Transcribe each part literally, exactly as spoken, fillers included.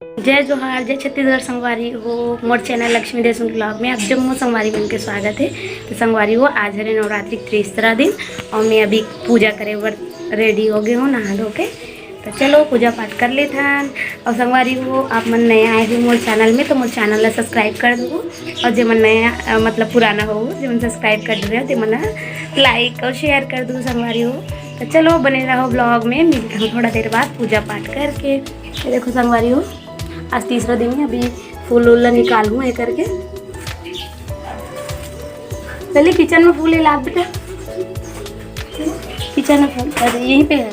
जय जोहार, जय छत्तीसगढ़ संगवारी हो। मोर चैनल लक्ष्मी देशमुख ब्लॉग में आप जम्मो संगवारी मन के स्वागत है। तो संगवारी हो, आज हरे नवरात्रि के तीसरा दिन और मैं अभी पूजा करे बर रेडी हो गए हूँ नहा धो के। तो चलो पूजा पाठ कर लेथन। और संगवारी हो, आप मन नया आए हो मोर चैनल में तो मोर चैनल ला सब्सक्राइब कर दो। और जे मन नया, अ, मतलब पुराना हो, जे मन सब्सक्राइब कर रहे हो, ते मन लाइक और शेयर कर दो संगवारी हो। तो चलो बने रहो ब्लॉग में, मिलता हूँ थोड़ा देर बाद पूजा पाठ करके। ये देखो संगवारी हो, आज तीसरा दिन है, अभी फूल उल निकालूँ ये करके। पहले किचन में फूल ला बेटा, किचन में फूल, अरे यहीं पे है।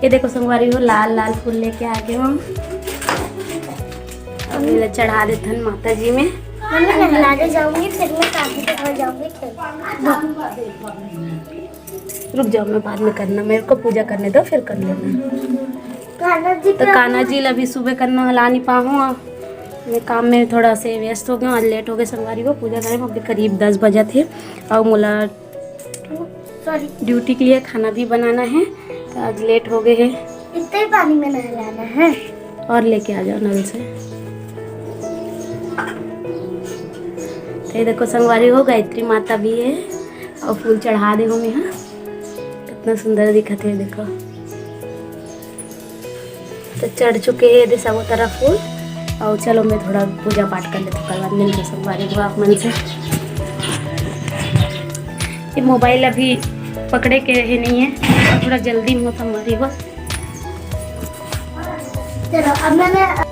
ये देखो संगवारी हो, लाल लाल फूल लेके आ गए हम। अब ये चढ़ा देथन माता जी में। मम्मी नहलाने जाऊंगी, फिर मैं काकी के घर जाऊंगी खेलने। रुक जाओ, मैं बाद में करना, मेरे को पूजा करने दो, फिर कर लेना। कान्हा जी तो पे कान्हा जी ला भी सुबह करना हला नहीं पाहूँ, मैं काम में थोड़ा से व्यस्त हो गया, आज लेट हो गए संगवारी हो पूजा करे में। अभी करीब दस बजे थे और मोला सॉरी। ड्यूटी के लिए खाना भी बनाना है, तो आज लेट हो गए हैं। इतना ही पानी में नहलाना है। और लेके आ जाओ नल से। तो ये देखो संगवारी हो, गायत्री माता भी है और फूल चढ़ा दे हो मैं, हाँ, कितना सुंदर दिखत है, देखो। तो चढ़ चुके हैं ये सब तरफ फूल। और चलो मैं थोड़ा पूजा पाठ कर लेती हूँ, ओकर बाद मिलते संगवारी हो आप मन से। ये मोबाइल अभी पकड़े के है नहीं है, और थोड़ा जल्दी में हो संगवारी हो। चलो अब मैंने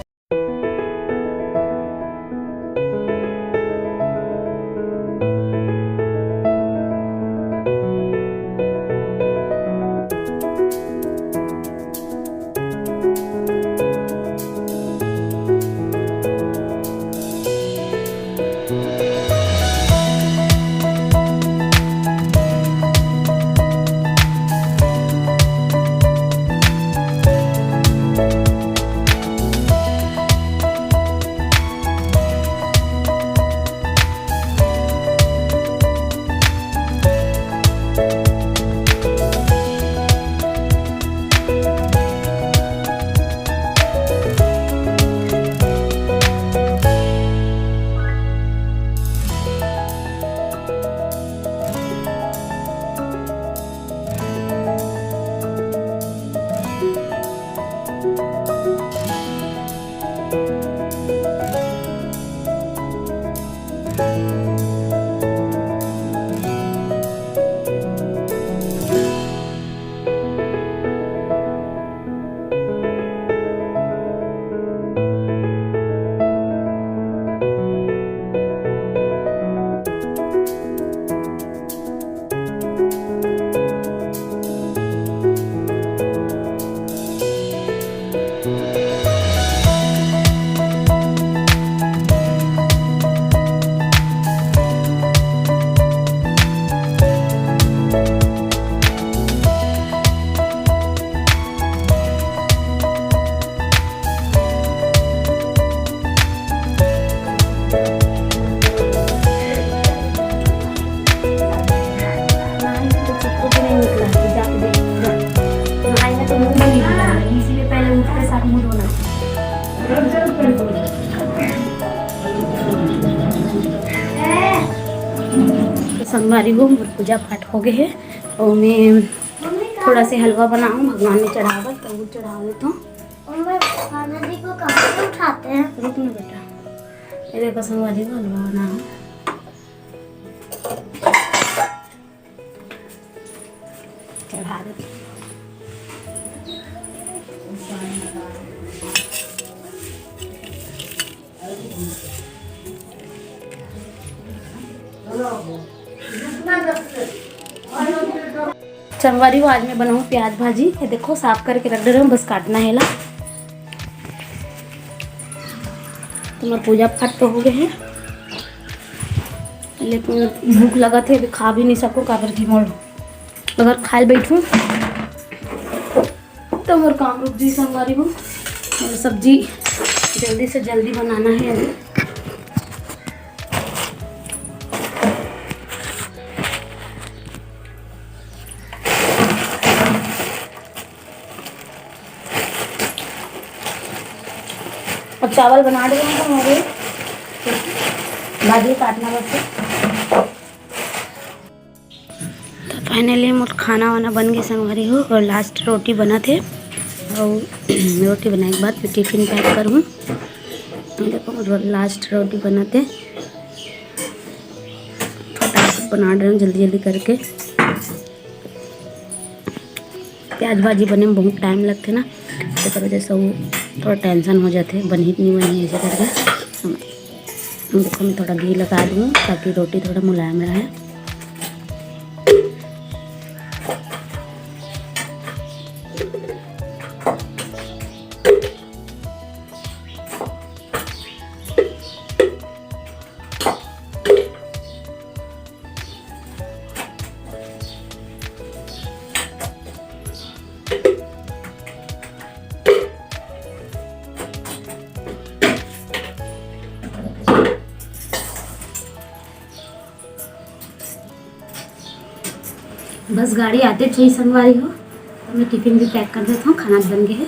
संगवारी हो, मोर पूजा पाठ हो गए है और मैं थोड़ा से हलवा बनाऊँ, भगवान में चढ़ावत, तो वो चढ़ा देता हूँ। और मैं कान्हा जी को कहाँ से उठाते हैं? रुक ना बेटा, ये देखो संगवारी हो, हलवा बना है, चढ़ा देते। संगवारी हो, आज मैं बनाऊँ प्याज भाजी। ये देखो, साफ करके रख दे रहे हूँ, बस काटना है ला। तो मैं पूजा पाठ तो हो गए है, लेकिन भूख लगा थे, अभी खा भी नहीं सकूँ, काबर की मोर अगर खाए बैठूँ तो मोर काम रुक जी संगवारी हो। और सब्जी जल्दी से जल्दी बनाना है अभी। अब चावल बना डरे हंव, तो भाजी काटना बस हे। तो finally मोर खाना वाना बन गे संगवारी हो, अउ last रोटी बनत हे। अउ रोटी बनाए के बाद मैं tiffin pack करहूँ। देखो, मोर last रोटी बनत हे, फटाफट बना डरे हंव जल्दी जल्दी करके। प्याज भाजी बने में बहुत time लगथे ना, तेकर वजह से वो थोड़ा tension हो जाथे, बनही कि नहीं बनही ऐसे करके। देखो, मैं थोड़ा घी लगा दूँ ताकि रोटी थोड़ा मुलायम रहे। बस गाड़ी आते चाहिए संगवारी हो, तो मैं tiffin भी pack कर देता हूँ, खाना बन गए है।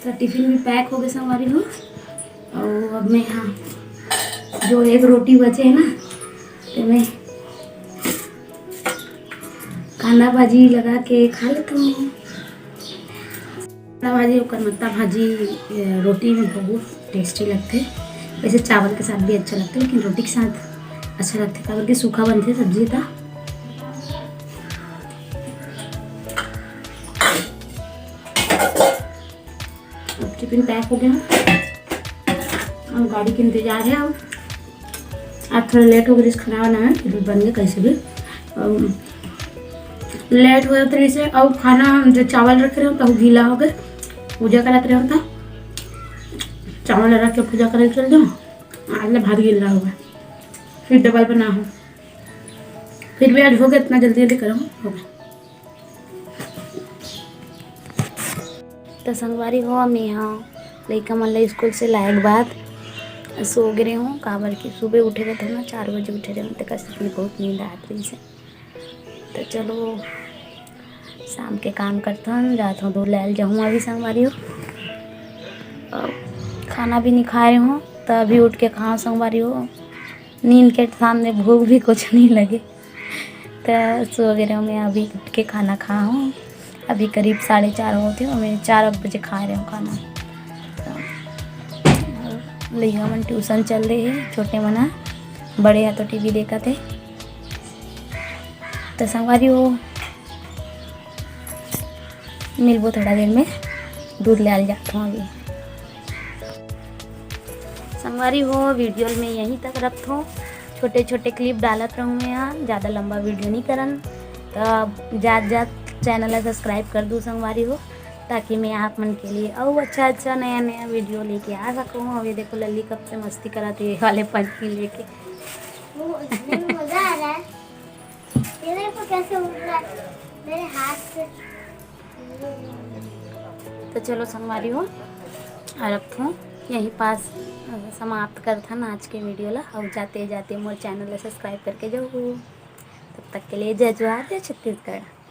तो tiffin भी pack हो गए संगवारी हो। और अब मैं, हाँ, जो एक रोटी बचे है ना, तो मैं कांदा भाजी लगा के खा लेता हूँ। कांदा भाजी, ओकर मत्ता भाजी, ए, रोटी में बहुत tasty लगथे। वैसे चावल के साथ भी अच्छा लगथे, लेकिन रोटी के साथ अच्छा लगथे, काबर कि सूखा बनथे सब्जी त। अब tiffin pack हो गया है, अब गाड़ी के इंतजार है। अब आज थोड़ा late हो गया, खाना वाना है, फिर भी बन गया कैसे भी। अम, late हो जाता है इसे। और खाना, जो चावल रखे रहे हो तो गीला हो गए, पूजा करत रहे हो तो चावल रख के पूजा करे चल जाओ। आज ले भात गीला होगा, फिर double बना हो, फिर भी आज हो गया, इतना जल्दी जल्दी करो, हो गया। तो संगवारी हो, मैं यहाँ लइका मन ला स्कूल से लाए के बाद सो गे रहे हूँ, काबर कि सुबह उठे रहते ना, चार बजे उठे रहे हूँ, तो कस भी बहुत नींद आत रही से। तो चलो, शाम के काम करथन, जात हूँ दूध लायल जाहूँ अभी संगवारी हो। और खाना भी नहीं खाए हूँ, तो अभी उठ के खाओ संगवारी हो। नींद के सामने भूख भी कुछ नहीं लगे। तो सो गे रहे हूँ, मैं अभी उठ के खाना खा हूँ। अभी करीब साढ़े चार होते हो, मैं चार बजे खा रहे हूँ खाना। तो लइका मन ट्यूशन चल रहे हैं, छोटे मन ह, बड़े ह तो टीवी देखत है। तो संगवारी हो, मिलबो थोड़ा देर में, दूध ले आल जात हूँ अभी। संगवारी हो, वीडियो में यहीं तक रखत हूँ। छोटे छोटे clip डालत रहूँ मैं यहाँ, ज़्यादा लंबा वीडियो नहीं करन। तो जात जात चैनल ला subscribe कर दू संगवारी हो, ताकि मैं आप मन के लिए और अच्छा अच्छा नया नया वीडियो लेके आ सकूँ। अभी देखो लल्ली कब से मस्ती करत है ये वाले पंखी लेके। वो इसमें मज़ा आ रहा है। ये देखो कैसे उड़ रहा है मेरे हाथ से। तो चलो संगवारी हो, और अब तो यहीं पास, अ, समाप्त करथन आज के वीडियो ला। और जाते जाते मोर चैनल ला subscribe करके जाओ। तक के लिए जय जोहार, जय छत्तीसगढ़।